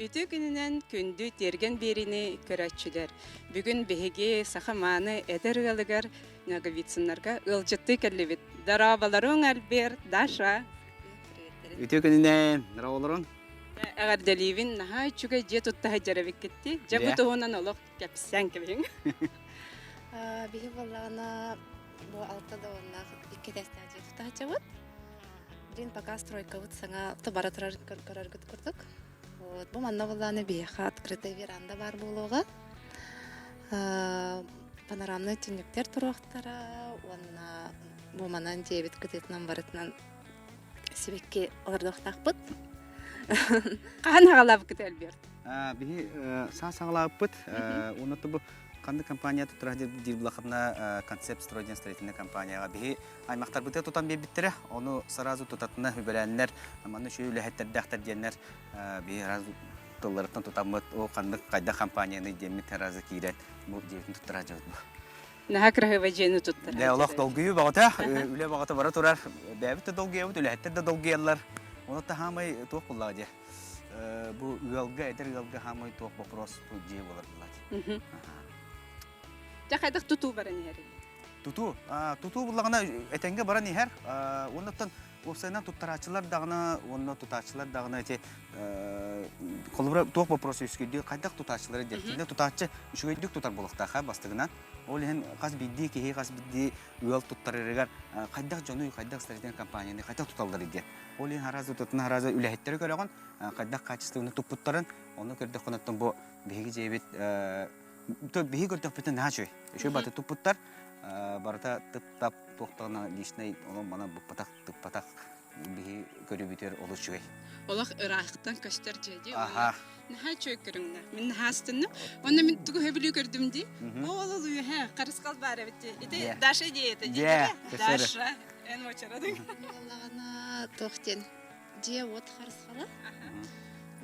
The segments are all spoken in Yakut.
Үтүө күнүнэн күндү тиэргэн биэриини көрөөччүлэр! Бүгүн биһиги саха мааны эдэр ыалыгар Ноговицыннарга ыалдьыттыы кэллибит. Дорооболоруҥ, Альберт, Даша! Үтүө күнүнэн, дорооболоруҥ! Эҕэрдэлиибин, наһаа үчүгэй дьиэ тутта сылдьар эбиккитти. Дьэ бу туһунан олох кэпсээн кэбиһиҥ. Биһи буоллаҕына бу алта да уоннаах икки этээстээх дьиэ тута сылдьабыт. Билин пока стройкабыт саҥа бара турар көрөргүт курдук. Вот, бу манна буоллаҕына биһиэхэ открытая веранда баар буолуоҕа. Панорамнай түннүктэр туруохтара уонна бу манан дьиэбит кытыытынан барытынан сибэкки олордуохтаахпыт. Хаһан аҕалаабыккыт Альберт? Биһи саа саҕалаабыппыт. Уонна бу ханнык компания туттара диир булахатына концепт строй диэн строительнай компанияҕа биһи аймахтарбытыгар тутан биэрбиттэрэ. Ону сразу тутатына үбэлээннэр, манна үчүгэй үлэһиттэрдээхтэр диэннэр биһи сразу тылларыттан тутаммыт, ол ханнык хайдах компанияны диэммит сразу киирэн бу дьиэбитин туттара сылдьабыт бу. Наһаа кыраһыабай дьиэни туттара. Дэ олох долгуйуу бөҕөтө, үлэ бөҕөтө бара турар. Бэйэбит да долгуйабыт, үлэһиттэр да долгуйаллар. Ону таһаамай туох буллаҕа дьэ. Бу ыалга, эдэр ыалга хаамай туох вопрос бу дьиэ буолар буллаҕа. Дьэ хайдах тутуу баран иһэр? Тутуу. Тутуу буллаҕына этэҥҥэ баран иһэр. Уоннаттан уопсайынан туттарааччылар даҕаны уонна тутааччылар даҕаны ити холобура туох вопрос үөскүүрдүү хайдах тутааччылары диэн. Кинилэр тутааччы үчүгэйдик тутар буолуохтаах бастыгынан. Ол иһин хас биирдии киһи, хас биирдии ыал туттарарыгар хайдах дьону, хайдах строительнай компанияны хайдах туталлар диэн. Ол иһин араас тутатын араас үлэһиттэри көрөҕүн, хайдах качествоны туппуттарын, ону көрдөххүнэ бу биһиги дьиэбит биһиги көрдөхпүтүнэ наһаа үчүгэй. Үчүгэй баты туппуттар. Барыта тып-тап туохтаҕына личный онон манан быкпатах, тыппатах биһи көрүүбүтүгэр олус үчүгэй. Олох ыраахтан көстөр дьиэ дии. Аха. Наһаа үчүгэй көрүҥнээх. Мин наһаа астынным. Онно мин тугу сөбүлүү көрдүм дии. Ол ол үөһэ харысхал баар эбит дии. Ити Даша идеята дии. Даша, эн уочарадыҥ. Буоллаҕына туох диэн дьиэ-уот харысхала.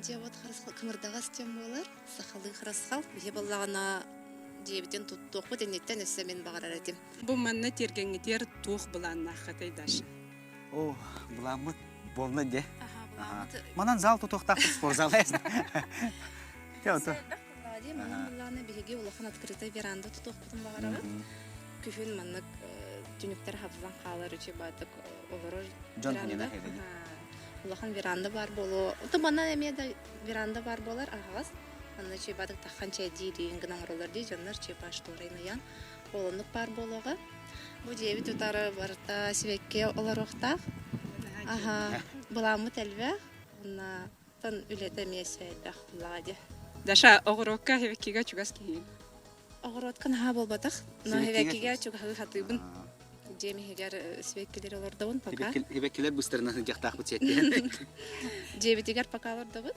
Дьиэ-уот харысхал кымырдаҕас диэн буолар. Сахалыы харысхал. Биһи буоллаҕына дьиэбитин туттуохпут инниттэн өссө мин баҕарар этим. Бу манна тиэргэҥҥитигэр туох былааннааххытый, Даша? О, былааммыт буолла дьэ. Манан зал тутуохтаахпыт спортзал Манан былааны биһиги улахан открытый веранда тутуохпутун баҕарабыт. Күһүн маннык түнүктэр хабыллан хаалар үчүгэй баатык олорор Дьон веранда. Улахан веранда баар буолуо. Ото манан эмиэ да веранда баар буолар аһаҕас. Манна үчүгэй баатык таххан чэйдиириин гынан оҥороллор дии дьоннор чыпа шторайын ыйан. Ол оннук баар буолуоҕа. Бу дьиэбит утары барыта сибэкки олоруохтаах. Аһа, былааммыт элбэх. Уонна тон үлэтэ эмиэ элбэх буллаҕа дии. Даша, оҕуруокка сибэккигэ чугас киһигин? Оҕуруотка наһаа буолбатах. Но сибэккигэ чугаһыы сатыыбын. Дьиэм иһигэр сибэккилэри олордобун пока. Сибэккилэр быстарынан сылдьахтаахпыт сиэттиһэн. Дьиэбитигэр пока олордобут.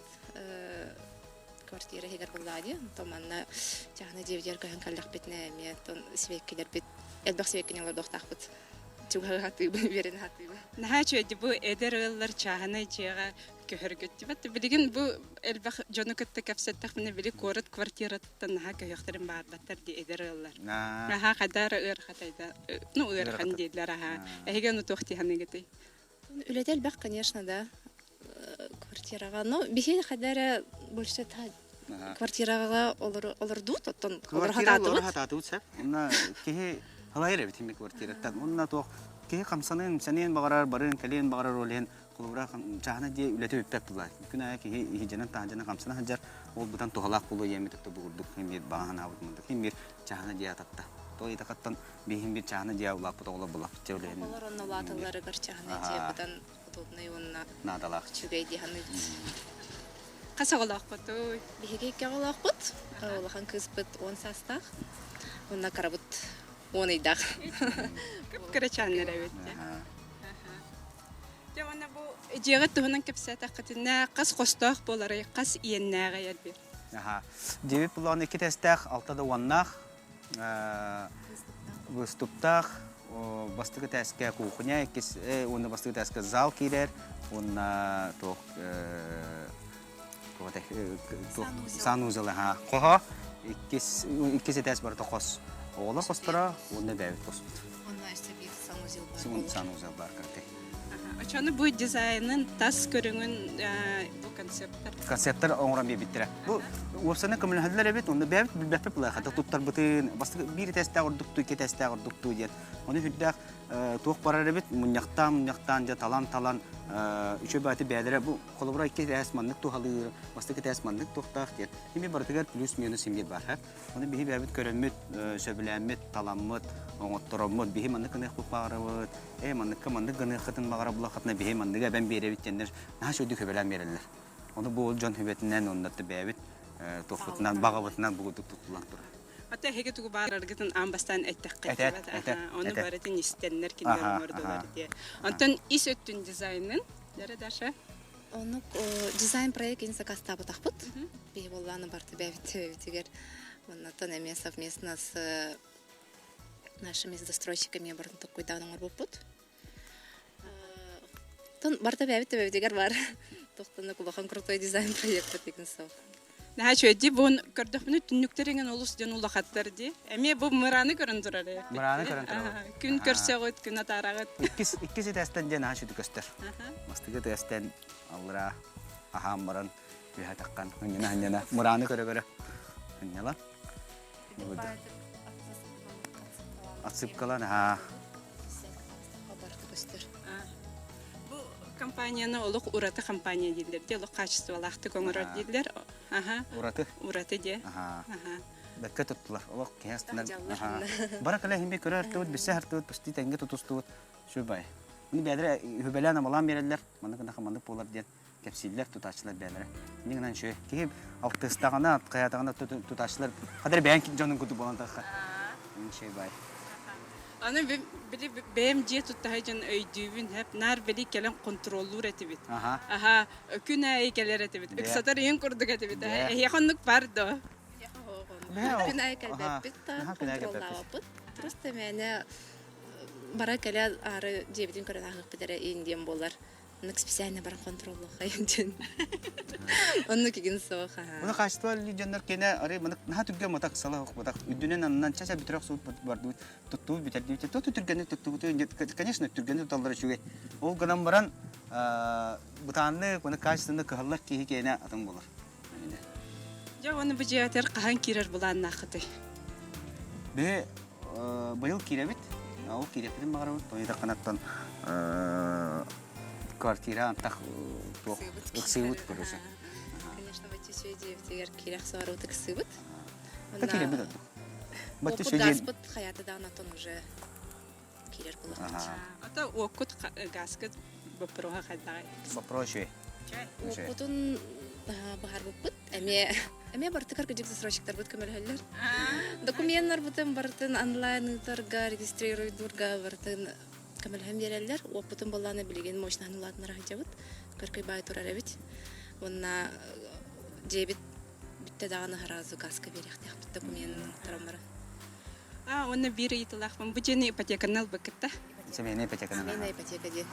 Квартира иһигэр буллаа дии. Онтон манна чааһынай дьиэбитигэр көһөн кэллэхпитинэ эмиэ оттон сибэккилэрбит элбэх сибэккини олордуохтаахпыт. Чугаһыы сатыыбын, үөрэнэ сатыыбын. Наһаа үчүгэй бу эдэр ыаллар чааһынай дьиэҕэ көһөргөттүбэт. Билигин бу элбэх дьону кытта кэпсэттэхпинэ били куорат квартиратыттан наһаа көһүөхтэрин баҕарбаттар дии эдэр ыаллар. Наһаа хайдаа эрэ ыарахатайда, ну ыарахан дииллэр аһаа. Эһиги ону туох дии саныыгытый? Үлэтэ элбэх, конечно, да. Квартираҕа. Ну, биһи хайда эрэ больше квартираҕа олордуут, оттон олоро хатаатыбыт. хатаатыбыт сөп. Онно киһи халайар эбит ими квартираттан. Онно туох киһи хамсаныан, сэниэн баҕарар, барыан, кэлиэн баҕарар ол иһин холобура чааһына дьиэ үлэтэ бүппэт буолар. Күн аайы киһи иһидьэнэн таһдьанан хамсана сылдьар, ол бытан туһалаах буолуо диэммит өттө бу курдук хин биир баҕа санаабыт мындык. Хин биир чааһына дьиэ ататта. Тоҕо итакаттан биһин биир чааһына дьиэ улааппыт оҕолор булаппыт дьэ үлэһин. Оҕолор онно улааталларыгар чааһынай дьиэ быдан удобнай уонна наадалаах. Үчүгэй дии саныыбыт. Хас оҕолооххутуй? Биһиги икки оҕолоохпут. Улахан кыыспыт 10 саастаах. Уонна кырабыт 10 ыйдаах. Кып-кырачааннар эбит. Дьэ уонна бу дьиэҕит туһунан кэпсээтэххитинэ, хас хостоох буоларый, хас иэннээҕий Альберт? Аха. Дьиэбит булаҕын икки тэстээх, алта да уоннаах, выступтаах, бастакы этээскэ кухня, иккис уонна бастакы этээскэ зал киирэр, уонна туох санузел аха хоһо, иккис иккис этээс барыта хос. Оҕолор хосторо уонна бэйэбит хоспут. Уонна өссө биир санузел бар. Санузел бар кыракый. Очону бу дизайнын тас көрүҥүн бу концептар. Концептар оҥорон биэрбиттэрэ. Бу уопсайынан көмөлөһөллөр эбит, онно бэйэбит билбэппит былаахата туттарбытын, бастакы биир этээстээх ордуктуу, икки этээстээх ордуктуу диэн. Ону үрдээх туох барар эбит, мунньахтаан, мунньахтаан дьэ талан-талан үчүгэй бааты бэйэлэрэ бу холобура икки этээс маннык туһалыыр, бастакы этээс маннык туохтаах диэн. Ими барытыгар плюс-минус имиир бар. Ону биһи бэйэбит көрөммүт, сөбүлээммит, таламмыт, оҥоттороммут, биһи маннык гыныахпыт баҕарабыт, ээ манныкка маннык гыныаххытын баҕарабылаххытына биһи манныгы эбэн биэрэбит диэннэр наһаа үчүгэйдик сөбүлээн биэрэллэр. Ону бу дьон сүбэтинэн уонна бэйэбит туохпутунан, баҕабытынан бугутук туттулан турар. Ата эһиги тугу баараргытын аан бастаан эттэххэ ону барытын истэннэр кинилэр оҥордулар диye. Онтон ис өттүн дизайнын, Дара Даша? Оннук дизайн проект ин сакаастаабатахпыт. Биһи буоллааны барты бэйэбит Оннотон эмиэ совместно с нашими застройщиками барын токкуйдаан оҥорбуппут. Тон барта бэйэбит төбөбүтүгэр бар. Тохтонно кулахан крутой дизайн проект деген суох. Наһаа үчүгэй бу көрдөхпүнэ түннүктэр иҥэн олус диэн улахаттар дии. Эмиэ бу мыраны көрөн турар ээ. Мыраны көрөн турар. Күн көрсөҕүт, күн атаараҕыт. Иккис иккис этээстэн диэн наһаа үчүгэй көстөр. Мастыгы этээстэн аллара аһаан баран түһэ таххан ынньана ынньана мыраны көрө-көрө ынньала. Отсыпкалан аһаа. Көстөр. Бу компанияны олох ураты компания дииллэр дии, олох качестволаахтык оҥорор дииллэр. Аха. Ураты. Ураты дии. Аха. Бэккэ туттулар. Олох киһи астынар. Бара кэлэ иһин көрөр артыбыт, билсэ артыбыт, пусти тэҥҥэ тутустубут. Сүбай. Мин бэйэлэрэ үһүбэлээн амалаан биэрэллэр. Маннык гына маннык буолар диэн кэпсииллэр тутааччылар бэйэлэрэ. Инньэ гынан үчүгэй. Киһи алтыстаҕына, хайаатаҕына тутааччылар хадыр бэйэҥ дьонун курдук буолан тахха. Үчүгэй бай. Аны били бэйэм дьиэ туттаһа дьон өйдүүбүн хэп наар били кэлэн контроллуур этибит. Аха күн аайы кэлэр этибит. Ыксатар иһин курдук этибит. Эһиэхэ оннук бар до. Күн аайы кэлбэппит да контроллаабаппыт. Просто мээнэ бара кэлэ аары дьиэбитин көрөн ааһыахпыт эрэ иин диэн буолар. Оннук специально баран контроллуоххайын диэн. Оннук игин суох. Муну качество дьоннор кенә ары маны наһаа түргэн матак сала матак үрдүнэн аннан чача бүтүрэх суут бардыбыт туттубут бүтэрдибит то түргэнник туттубут конечно түргэнник туталлар үчүгэй ол гынан баран бытааннык маны качественно кыһаллар киһи киэнэ атын болар Дьэ уонна бу дьиэтэр хаһан киирэр былааннааххытый? Бе быйыл киирэбит. Ол киирэппитин баҕарабыт. Тойдахханаттан квартира антах туох ыксыыбыт короче. Конечно, бачча үчүгэй дьиэбитигэр киирэх саарыбыт ыксыыбыт. Та киирэбит ордук. Бачча үчүгэй газпыт хайата даҕаны уже киирэр буолуохпут. Ата уоккут газкыт боппуруоһа хайдаҕый? Вопрос үчүгэй. Уоккутун быһаарбыппыт. Эмиэ эмиэ бартыкар кыдьык застройщиктарбыт көмөлөһөллөр. Докуменнарбытын барытын онлайн ыытарга, регистрируйдуурга барытын көмөлөһөн биэрэллэр. Уоппутун боллаана билигин мощнаһын улаатынара сылдьабыт. Көркөй баай турар эбит. Уонна дьиэбит бүттэ даҕаны сразу газка биэриэхтээхпит докуменын оҥотторон баран. А, уонна биир ыйытылаахпын. Бу дьиэни ипотеканан ылбыккыт да? Семейная ипотеканан. Семейная ипотека диэн.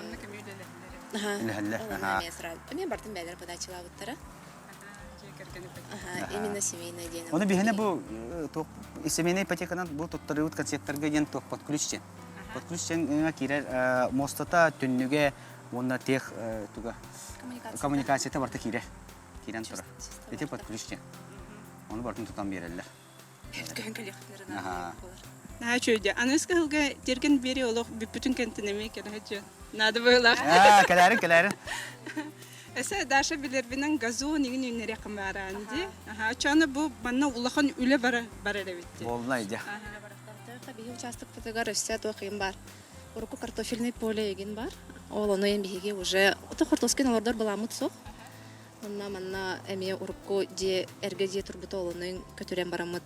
Онно көмө үлэлэһэллэр. Үлэһэллэр. Аха. Эмиэ бартын бэйэлэр подачалаабыттара. Аха, именно семейная диэн. Оны биһине бу семейная ипотеканан бу туттарыбыт концепторга диэн туох под ключ диэн. Под ключ диэн киирэр мостата, түннүгэ уонна тех туга коммуникацията барта киирэр. Киирэн турар. Ити под ключ диэн. Ону бартын тутан биэрэллэр. Көһөн кэлиэхтэрин Аха. Наһаа үчүгэй. Аныгыскы сылга тиэргэн биэри олох бүппүтүн кэнтин эмиэ кэлэһэ Наада быһыылаах. Аа, кэлээрин, кэлээрин. Эсэ Даша билэрбинэн газон игин үүннэриэххин баараан дии. Аха, очоно бу манна улахан үлэ бара барар эбит дии. Буолла идя. Биһи участокпытыгар өссө туох игин бар. Урукку картофельный поле игин бар. Ол ону эн биһиги уже ото хортуоскин олордор былааммыт суох. Онно манна эмиэ урукку дьиэ эргэ дьиэ турбута олонун көтүрэн бараммыт.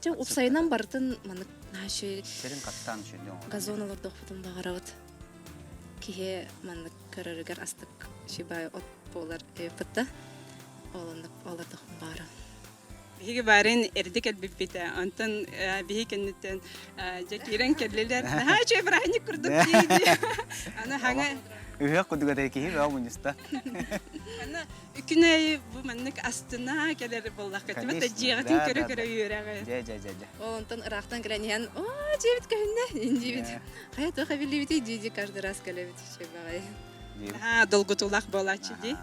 Дьэ уопсайынан барытын маннык наһаа Сирин хаттаан үчүгэй оҥорон. газон олордуохпутун баҕарабыт. Киһи маннык көрөрүгэр астык шибай от буолар эбиппит да. Ол оннук олордохпун баҕарабын. Биһиги баарын эрдэ кэлбиппит онтон биһи кэнниттэн дьэ киирэн кэллилэр. Наһаа үчүгэй бырааһынньык курдук дии. Аны хаҥа. Ыһыах курдук этэ киһи бөҕө мунньуста. Манна күнэйи бу маннык астына кэлэр буоллахха тимэ дьиэҕитин көрө-көрө үөрэҕи. Дьэ дьэ дьэ дьэ. Ол онтон ыраахтан кэлэн иһэн, оо, дьиэбит көһүннэ, диибит. Хайа туох эбиллибитий дии-дии каждый раз кэлэбит үчүгэй баҕайы. Аа, долгутуулаах буолааччы дии.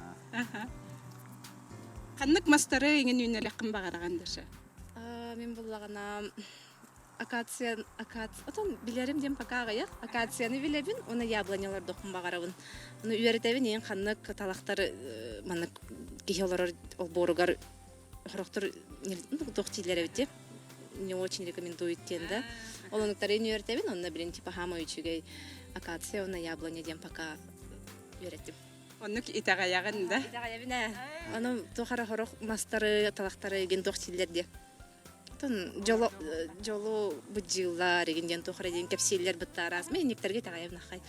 Ханнык мастары иҥин үүннэриэххин баҕараҕын Даша? Мин буллаҕына акация, акация, отон билэрим диэн пока аҕыйах. Акацияны билэбин уонна яблонялардохпун баҕарабын. Ону үөрэтэбин иин ханнык талахтар маннык киһи олорор олбуоругар хорохтор туох дииллэр эбит дии не очень рекомендуют диэн да. Ол онуктарын үөрэтэбин, онно билин типа хаама үчүгэй акация уонна яблоня диэн пока үөрэттим. Оннук итэҕэйэҕин да? Итэҕэйэбин ээ. Ону туох эрэ хорох мастары, талахтары игин туох силлэр диэ. Отон дьолу дьолу быдьыыллар игин диэн туох эрэ диэн кэпсииллэр быттаараас. Мен инниктэргэ итэҕэйэбин ахай.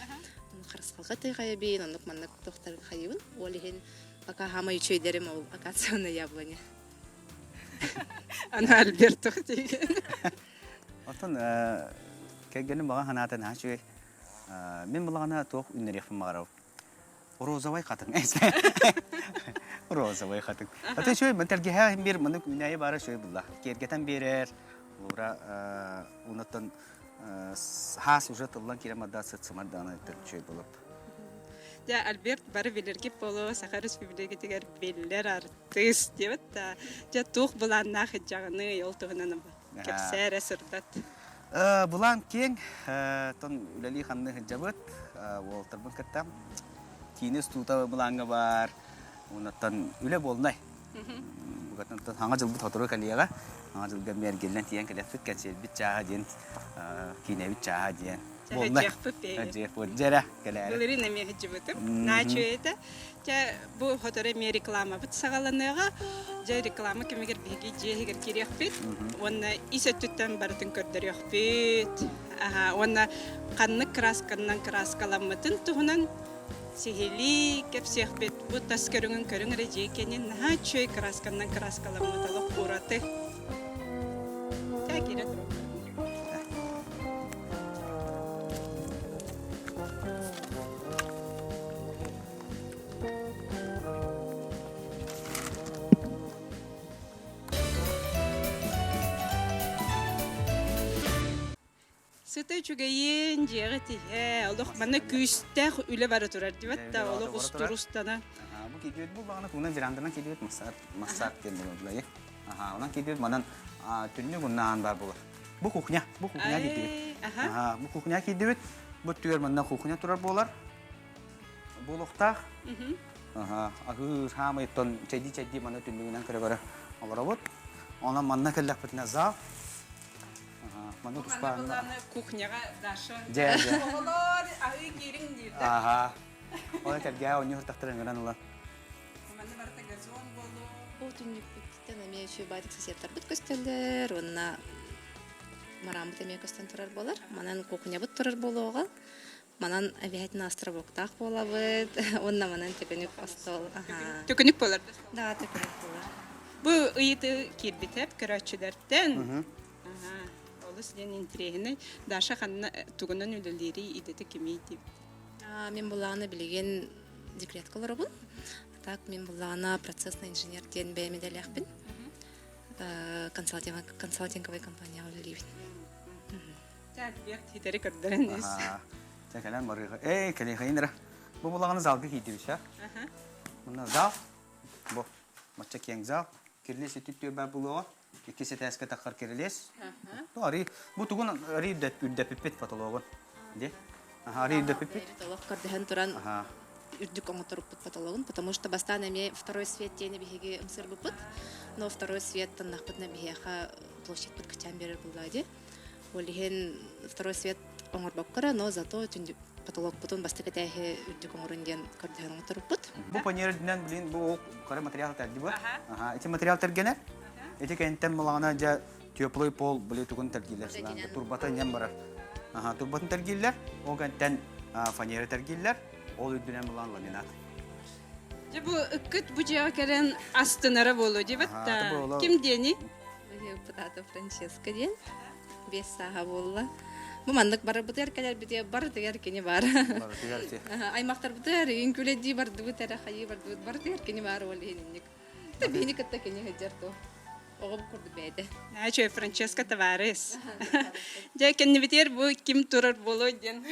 Харысхалга итэҕэйэбин, оннук маннык туохтарга хайыбын. Ол иһин пока хаамай үчүгэйдэрим ол акация яблоня. Аны Альберто тиийген. Оттон кэргэним баҕа санаата наһаа үчүгэй. Мин булаҕына туох үннэриэхпин баҕарабын. Розовай хатыҥ. Розовай хатыҥ. Аты үчүгэй мэтэргэһэ биир маннык үүнээйи баара үчүгэй булла. Киэргэтэн биэрэр. Лура унаттан хаас уже тыллан киирэн барда сыт-сымар даҕаны үчүгэй болот. Дьэ, Альберт бары билэргит боло Саха Республикатыгар биллэр артыыс диэбит да. Дьэ, туох былааннаах ыдьаҕыный ол туһунан кэпсээ эрэ сырдат. Былаан киэҥ, тон үлэлии ханны сылдьабыт, уолтарбын кытта. Киинэ устуута былааҥҥа баар, оннуттан үлэ буолнай. Букатын хаҥа дьылбыт сотору кэлиэҕэ. Хаҥа дьылга эмиэ эргиллэн тиийэн кэлиэхпит, кэнсиэрбит чааһа диэн, киинэбит чааһа диэн. Буолнай. Дьиэхпит Дьэрэ кэлээри. Былырыын эмиэ сылдьыбытым. Наачуйата. Дьэ, бу сотору эмиэ рекламабыт саҕаланыаҕа. Дьэ, реклама кэмигэр биһиги дьиэ иһигэр киириэхпит уонна ис өттүттэн барытын көрдөрүөхпүт. Аха, уонна ханнык кыраасканан кырааскаламмытын туһунан сиһилии кэпсиэхпит. Бу тас көрүҥүн көрүҥ эрэ дьиэ кэннин наһаа үчүгэй кыраасканан кырааскаламмыт олох ураты. Дьэ, киирэ туруохха. Сыта үчүгэйин, дьиэҕэ тиһэ, олох манна күүстээх үлэ бара турар дибэт да, олох устурустана. Бу кидиэт буллаҕына тугунан веранданан кидиэт массаат массаат диэн буолар. Аха, онон кидиэт манан түннүк уннаан бар буолар. Бу кухня, бу кухня кидиэт. Аха, бу кухня кидиэт. Бу түгэр манна кухня турар буолар. Буолуохтаах. Аха, аһыы хаамыйтан чэйдии-чэйдии манна түннүгүнэн көрө-көрө олоробут. Онон манна кэллэхпитинэ зал. Манна туспаанна. Кухняҕа Даша. Дьэ, дьэ. Оҕолор аһыы киириҥ диир да. Аха. Ол кэргээ оонньуу сыртахтар ыҥыран ылан. Манна барыта газон болу. Бу түннүкпүттэн эмиэ үчүгэй баадык соседтарбыт көстөллөр уонна марааммыт эмиэ көстөн турар буолар. Манан кухнябыт турар буолуоҕа. Манан обязательно островоктаах буолабыт уонна манан төкүнүк остуол. Төкүнүк буолар Да, төкүнүк буолар. Бу ыйытыы киирбитэ көрөөччүлэртэн. Олус диэн интириэһинэй. Даша ханна тугунан үлэлиирий идэтэ кимий диэбит. Мин буллаҕына билигин декретка олоробун. А так мин буллаҕына процессный инженер диэн бэйэм идэлээхпин. Консалтинговай компанияҕа үлэлиибин. Альберт хитэри көрдөрөн ис. Чэ кэлэн барыаха. Эй, кэлиэхэйин эрэ. Бу булаҕаны залга киирдибит, а? Мына зал. Бу мачча киэҥ зал. Кирилиэс үтүт түөрбэ булуоҕа. Иккис этээскэ таххар кирилиэс. Бу арый бу тугун арый үрдэппиппит потологун. Ди. Аха, арый үрдэппиппит. Олох көрдөһөн туран үрдүк оҥоторуппут потологун, потому что бастаан эмиэ второй свет диэни биһиги ымсырбыппыт. Но второй свет таннахпытына биһиэхэ площадьпыт кычаан биэрэр буллаа дии. Ол иһин второй свет оҥорбокко эрэ, но зато потолокпутун бастакы этээһи үрдүк оҥорун диэн көрдөһөн оҥотторуппут. Бу панер үрдүнэн блин бу ол кара материал тәрди бу. Аха, ити материал тергенер. Ити кэнтэн малаҕана дьэ теплый пол били тугун тергииллэр сылаан турбата инньэн барар. Аха, турбатын тергииллэр, ол кэнтэн фанера тергииллэр, ол үрдүнэн булан ламинат. Дьэ бу ыккыт бу дьиэҕэ кэлэн астынара буолуо диэбэт да. Ким диэний? Пытата Франческо диэн. 5 сааһа буолла. Бу маннык барыбытыгар кэлэрбитигэр барытыгар кини баар. Барытыгар ти. Аймахтарбытыгар үҥкүүлэдии бардыбыт эрэ хайыы бардыбыт барытыгар кини баар ол иһин инник. Биһини кытта кини сылдьар ту. Оҕо курдук бэйэтэ. Наачо Франческо Таварес. Дьэ кэннибитигэр бу ким турар буолуой диэн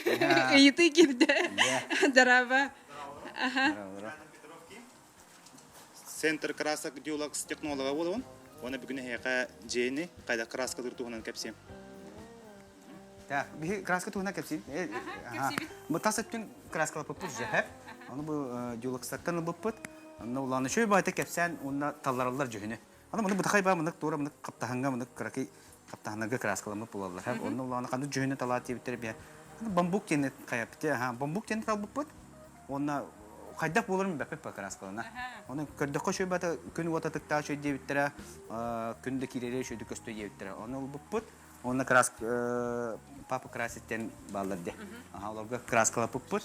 ыйытыы киирдэ. Дорообо. Аха. Центр красок Дюлакс технолога буолабын. Уонна бүгүн эһиэхэ дьиэни хайдах краскалыыр туһунан кэпсиэм. Так, биһи краска туһунан кэпсиим. Бу тас өттүн краскалаппыппыт дьэһэ. Ону бу Дюлакстартан ылбыппыт. Онно улахан үчүгэй баайта кэпсээн уонна таллараллар дьүһүнү. Аны маны бытахай баа мынык туора мынык хаптаһыҥҥа мынык кыракый хаптаһынарга краскаламмыт буолаллар. Онно улахан ханнык дьүһүнү талаат диэбиттэрэ биһэ. Бамбук диэни хайаппыт. Бамбук диэни талбыппыт. Уонна хайдах буоларын билбэппит краскалана. Оны көрдөххө үчүгэй бата күн уота тыктаах үчүгэй диэбиттэрэ, күн да киирэрэ үчүгэйдик көстүө диэбиттэрэ. Ону ылбыппыт. Уонна крас папа краситтен бааллар де. Аха, олорго краскалаппыппыт.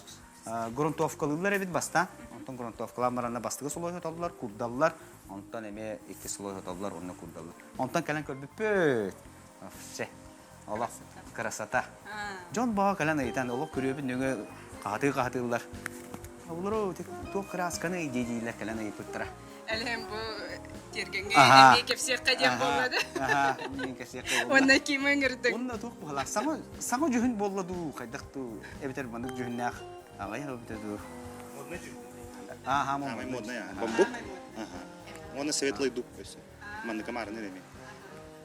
Грунтовкалыыллар эбит бастаан. Онтон грунтовкалаан баранна бастакы слой сотоллор, курдаллар. Онтон эмиэ икки слой сотоллор, онно курдаллар. Онтон кэлэн көрбүппүт. Все. Олох красота. Дьон баҕа кэлэн ыйытан, олох күрүөбүт нөҥө хаһатыы хаһатыыллар. Олору туох красканы дии-диилэр кэлэн ыйыппыттара. Элэм бу тиэргэҥҥэ эмиэ кэпсиэххэ диэн буолла да. Уонна ким ыҥырдыҥ? Уонна туох буолла? Саҥа саҥа дьүһүн буолла дуу, хайдах дуу, эбэтэр маннык дьүһүннээх аҕай эбитэ дуу. Модный дьүһүн. Ааха, модный. Модный, бамбук. Аха. Уонна светлый дуб өссө. Манныка маарыны эми.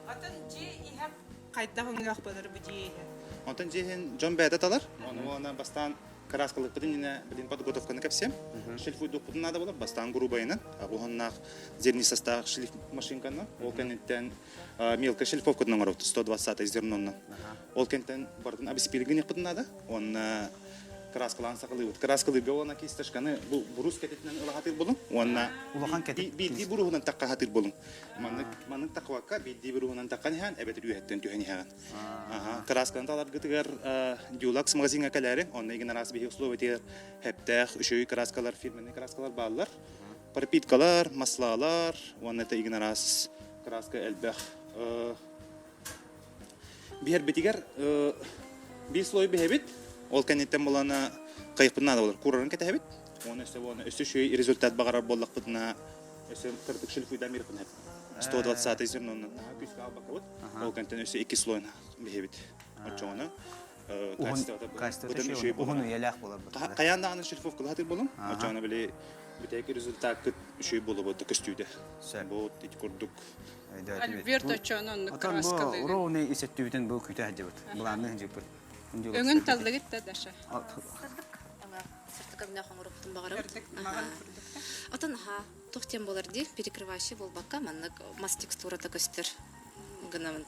Атын дьиэ иһэ хайдах өҥнөөх болар бу дьиэ иһэ? Онтон дьиэ иһин дьон бэйэтэ талар. Ону уонна бастаан Краскалыкпытын иннинэ билин подготовканы кэпсиэм. Шлифуйдуохпутун наада буолар. Бастаан грубайынан, уһуннаах зернистостаах шлиф машинканы, ол кэнниттэн мелкая шлифовкатын оҥоробут 120 зерноннан. Ол кэнниттэн барытын обеспилигин наада. Уонна краскалаан сакалыыбыт. Краскалыырга уонна кисточканы бу бурус кэтитинэн ыла болун. Уонна улахан кэтит биирдии буруһунан такка хатыр болун. Маннык маннык таквакка биирдии буруһунан таккан иһэн эбэтэр үөһэттэн түһэн иһэҕин. Красканы таларгытыгар Dulux магазиҥҥа кэлээри, онно игин араас биһи условиятыгар хэптээх үчүгэй краскалар, фирменный краскалар бааллар. Пропиткалар, маслалар, уонна это игин араас краска элбэх. Биһэрбитигэр биир слой биһэбит, ол кэнниттэн булана кайыппытын наада болар, курарын кэтэһэбит. Уонна өссө уонна өссө үчүгэй результат баҕарар буоллахпытына, өссө кырдык шлифуйдан биэриэхпин 120 зернонан наһаа күүскэ албакабыт. Ол кэнтэн өссө икки слойун биһэбит. Оччоҕуна качествота уһун үйэлээх буолар. Хайаан даҕаны шлифовкалаһатыр болум. Оччоҕуна били бүтэйик результаккыт үчүгэй буолуо көстүүдэ. Бу ити курдук. Альберт оччоҕуна оннук краскалыыр. Ровный ис өттүбүтүн бу күтэ сылдьыбыт. Былаанны сылдьыбыт. Өҥүн таллыгыт да Даша? Сырдык өҥнөөх оҥоруохпутун баҕарабыт. Отон аха туох диэн буолар дии, перекрывающий буолбакка, маннык мас текстурата көстөр гынамын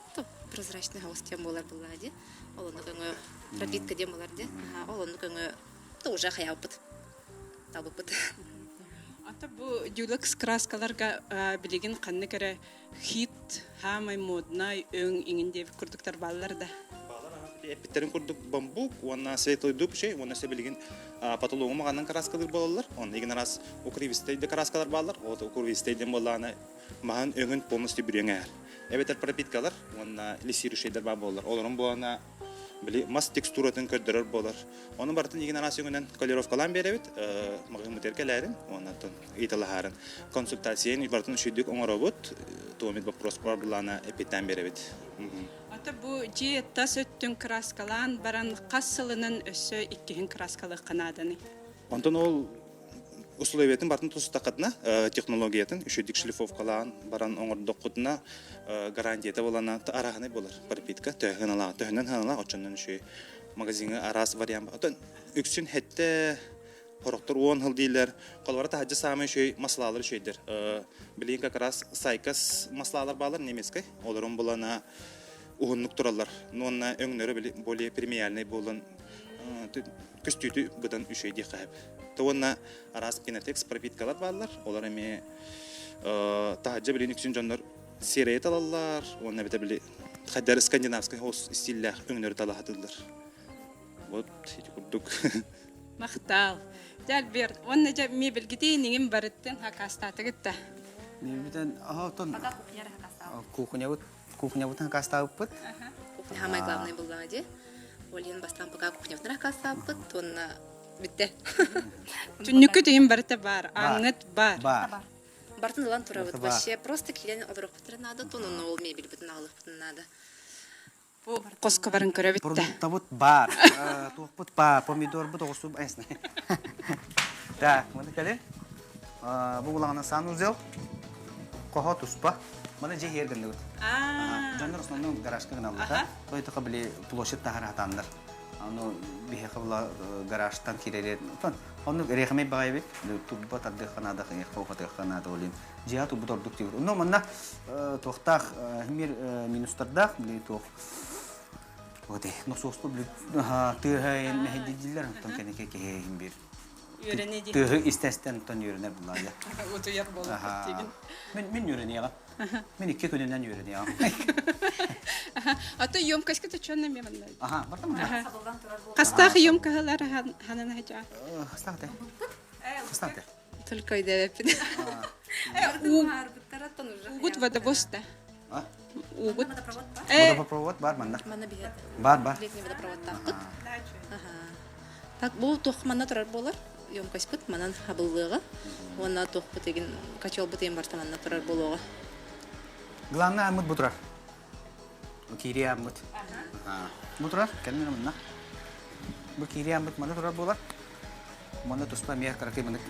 прозрачный хаус диэн буолар буоллаҕа дии. Ол оннук өҥө пропитка диэн буолар дии. Ол оннук өҥө то уже хайаабыппыт. Талбыппыт. Ата бу дюлакс краскаларга билигин ханнык эрэ хит, хаамай моднай өҥ иҥин диэбит курдуктар бааллар да? Эппиттэрин курдук бамбук уонна светлый дуб чэй уонна билигин потологу маҕанан краскалыыр буолаллар. Онно игин араас укрывистый да краскалар бааллар. Ол укрывистый диэн буоллаҕына маһын өҥүн полностью бүрүөҥ ээр. Эбэтэр пропиткалар уонна лиссирующайдар баар буолаллар. Олорун буолана били мас текстуратын көрдөрөр буолар. Ону барытын игин араас өҥүнэн колеровкалаан биэрэбит. Маҕаһыыммытыгар кэлээрин уонна ыйыталаһаарын консультацияны барытын үчүгдүк оҥоробут. Туомит вопрос проблана эппиттээн биэрэбит. Ата бу дьиэ тас өттүн краскалаан баран хас сылынан өссө иккиһин краскалыахха нааданый? Онтон ол условиятын бартын тустаххытына, технологиятын үчүгдүк шлифовкалаан баран оҥордоххутуна гарантията буолана араһынай буолар пропитка төһөнөн алаа төһөнөн ханалаа оччоннон үчүгэй магазиҥҥа араас вариант отон үксүн хэтте Сорохтор уон сыл дииллэр. Холобура таһырдьа саамай үчүгэй маслалар үчүгэйдэр. Билигин как раз сайкас маслалар баалар немецкэй. Олорун булана уһуннук тураллар. Уонна өҥнөрө били более премиальный буолан көстүүтү быдан үчүгэй диэххэ сөп. Уонна араас пинотекс пропиткалар бааллар. Олор эмиэ таһырдьа билигин үксүн дьоннор серия талаллар. Уонна эбэтэ били хайдары скандинавскай хоус стиллээх өҥнөрү талаһатыллар. Вот ити курдук. Махтал. Дьэ, Альберт, уонна дьэ мебелгитин иҥин барыттын хакаастаатыгыт да? Мебелбитин оһоотон кухнябыт кухнябытын хакаастаабыппыт. Кухня самое главное буллаҕа дии. Ол иһин бастаан пока кухнябытын аккаастаабыппыт уонна бүттэ. Түннүккүт иһин барыта баар, ааҥҥыт баар. Баар. Бартын ылан турабыт. Барыта баар. Вообще просто киирэн олоруохпутун наада, тон онно ол мебельбытын аҕалыахпытын наада. Бу хоско баран көрөбүт да. Продуктабыт баар. Туохпут баар, помидорбут, оҕурсу Так, маны кэлин. Бу улаҕана санузел. Хоһо туспа. Маны дьиэ иһэр гынныбыт. Дьоннор основном гаражка гыналлар. Тойтоха били площадь таһар хатааннар. Аны биһиэхэ була гаражтан киирэр. Оннук эриэхэмэй баҕайбыт. Турба тардыахха наада, хайыахха ухатыахха наада олин. Дьиэҕэ турбут ордук диир. Онно манна туохтаах мир минустардаах, били туох вот носуоспу били тыаһа мэһэйдииллэр, онтон кэнники киһи бир Үөрэнэ дии. Тыаһы истэстэн онтон үөрэнэр булаайа. Утуйар буолар тигин. Мин мин үөрэниэҕим. Мин икки күнүнэн үөрэниэҕим. А то емкость то чонна мен манна. Аха, бартам. Хастаах емкаһылар ханан хажа. Хастаах те. Хастаах те. Только өйдөөбөппүн. Угут водовоз да. А? Угут. Водопровод бар манна. Манна биһиэт. Бар бар. Летний водопроводтаахпыт. Аха. Так бу туох манна турар буолар. Емкостьпыт манан хабыллыаҕа. Уонна туохпут эгин котелбут эн барта манна турар буолуоҕа. Главное аммыт бу турар. Киирии аммыт. Бу турар, кэлин манна. Бу киирии аммыт манна турар буолар. Манна туспа эмиэ кыракый маннык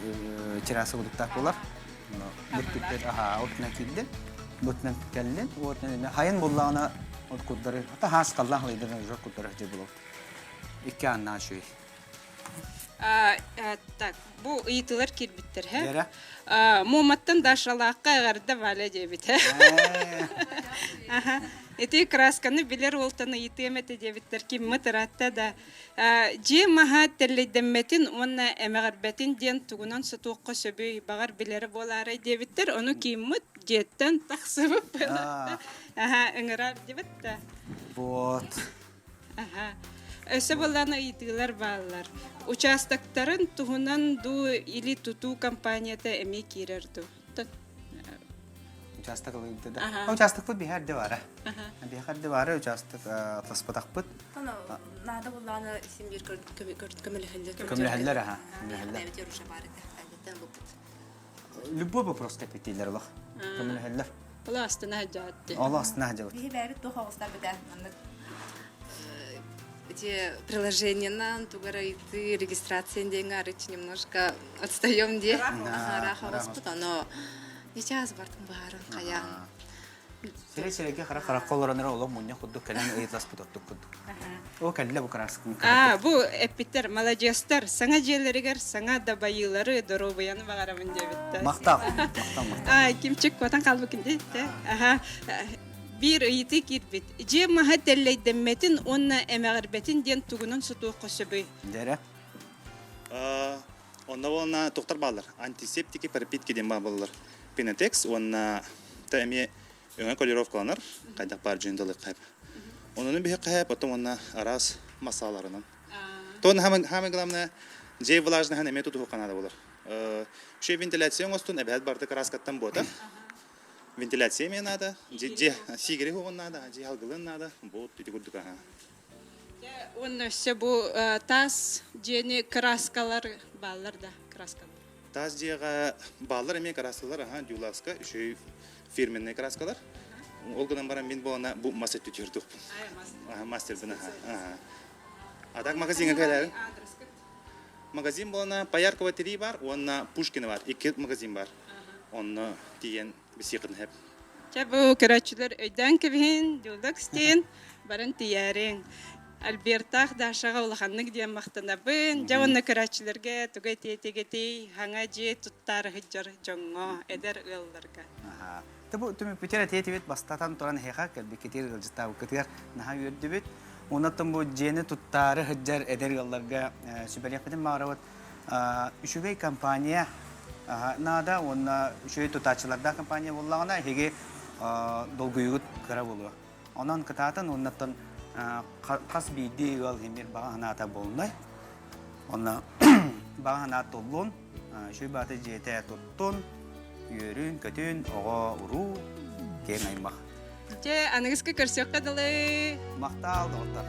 терраса кудуктаах буолар. Бүттүктэр аха отунан киирдин. Бутунан кэллин. Отунан эмиэ хайын буллаҕына от курдары. Ата хаас халлаан халыйдырын уже курдары дьэ булабыт. Икки ааннаах үчүгэй. Так, бу ыйытыылар киирбиттэр, һэ? Дьэрэ. Муоматтан Дашалаахха эҕэрдэ Валя диэбит, һэ? Аха. Ити красканы билэр уолтан ыйытыам этэ диэбиттэр. Киммит ыраатта да. Дьиэ маһа тэллэйдэммэтин уонна эмэҕирбэтин диэн тугунан сотуохха сөбүй, баҕар билэрэ буолаарай диэбиттэр. Ону кииммит дьиэттэн тахсыбыт. Аха, ыҥырар диэбит да. Вот. Аха. Өссө былаан ыйытыылар бааллар. Участоктарын туһунан дуу или тутуу компанията эмиэ киирэр дуу? Участок ылыйда да. Участокпыт биһэр де бара. Биһэр де бара участок атласпатахпыт. Наада буллааны син биир көмөлөһөллөр. Көмөлөһөллөр аха. Көмөлөһөллөр. Любой вопрос кэппиттииллэр олох. Көмөлөһөллөр. Ола астына хаджаатты. Ола астына хаджабыт. Биһи бэйэбит туох оҕустар битэ маннык эти приложениянан тугара ыйытыы регистрация диэҥҥэ арыч немножко отстаем диэ. Араах оҕуспут, оно сейчас бартын баарын хайаан. Сирэй сирэйгэ хара харахха олорон эрэ олох мунньах курдук кэлэн ыйыталаспыт оттук курдук. О кэллэ бу краскын. Аа, бу эппиттэр маладьыастар саҥа дьиэлэригэр саҥа дабайыылары, доруобуйаны баҕарабын диэбиттэр. Махтал. Махтал, махтал. Аа, кимчик куотан хаалбыккын дии. Аха. Биир ыйытыы киирбит. Дьиэ маһа тэллэйдэммэтин уонна эмэҕирбэтин диэн тугунан сотуохха сөбүй? Дьэрэ. Онно уонна туохтар бааллар. Антисептики пропитки диэн баар буолаллар. Пенотекс уонна та эмиэ өҥө колеровкаланар, хайдах баар дьүһүн дылы хайп. Онуну биһи хайп, потом уонна араас масаларынан. То самое главное, дьиэ влажныһын эмиэ тутуһуохха наада болар. Үчүгэй вентиляция оҥостун, эбэһэт барыта краскаттан буотар. Вентиляция эмиэ наада, дьиэ сиигири уһугун наада, дьиэ алгылын наада, бу ити курдук аха. Уонна өссө бу таас дьиэни краскалар бааллар да краскалар. Таас дьиэҕэ бааллар эмиэ краскалар, аха, Дюласка үчүгэй фирменный краскалар. Ол гынан баран мин буолана бу мас өттүтүгэр туохпун. Мастербын аха. А так магазиҥҥа кэлээрин. Магазин буолана Пояркова 3 бар уонна Пушкина бар. Икки магазин бар. Онно тиийэн бисиэхин хэп. Чэ бу көрөөччүлэр өйдөөн кэбиһин, Дюлакстин баран тиийээриҥ. Альбертаах Дашаҕа улаханнык диэн махтанабын. Дьэ уонна көрөөччүлэргэ тугу этиэтигитий, хаҥа дьиэ туттаары сылдьар дьоҥҥо, эдэр ыалларга. Тэ бу түмүкпүтүгэр этиэтибит бастатан туран эһиэхэ кэлбиккитигэр ыалдьыттаабыккытыгар наһаа үөрдүбүт. Онон бу дьиэни туттаары сылдьар эдэр ыалларга сүбэлиэхпитин баҕарабыт. Үчүгэй компания наада уонна үчүгэй тутааччылардаах компания буоллаҕына эһиги долгуйугут кыра буолуо. Онон кытаатан уоннаттан хас биирдии ыал иһин баҕа санаата буолунай. Онно баҕа санаа толлун, үчүгэй бааты дьиэтэ туттун, үөрүн, көтүн, оҕо, уруу, киэҥ аймах. Дьэ, аныгыска көрсүөххэ дылы. Махтаал, доҕоттор.